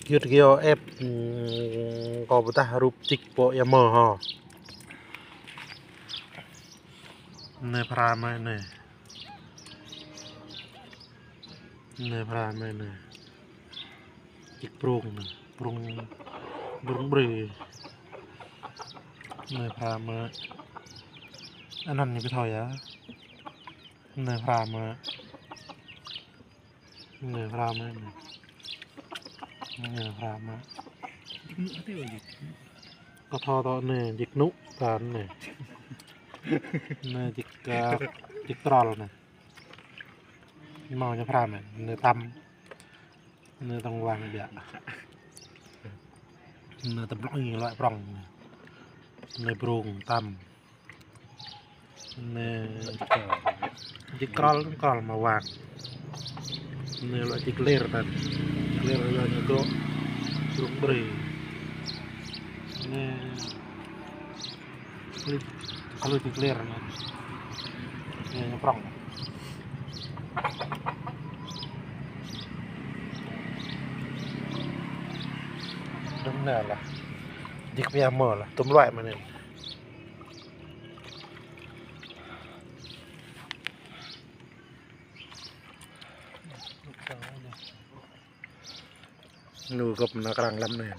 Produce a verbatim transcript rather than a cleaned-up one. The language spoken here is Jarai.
Gơyut gơyâo ĕp, ưm, kâo pơdah rup čik pô ia mơ hŏ. Anai phara mơi anai. Anai phara mơi anai. Čik prung anai. Prung, prung brơi. Anai phara mơi. Anăn ñu kơ thâo ia. Anai phara mơi. Anai phara mơi anai. Anai phara mơi. Kâo thâo tơ anai čik nŭ ta anai. Anai čik, ơ, čik trol anai. Hmâo ñu phara mơi. Anai tăm. Anai tong wang biă. Anai tơm plŏk ñu lŏk prŏng. Anai prung tăm. Anai čik krol, krol mă wang. Anai lŏk čik lir tăn. Čik lir ia ñu gŏ. Prung brơi. Anai klih, klih čik lir anai. Anai ñu prŏng. Dơ̆ng anai lah. Čik pia mơ lah, tơm lŏk mă anai. Nu gŏp nao krăng lăm anai.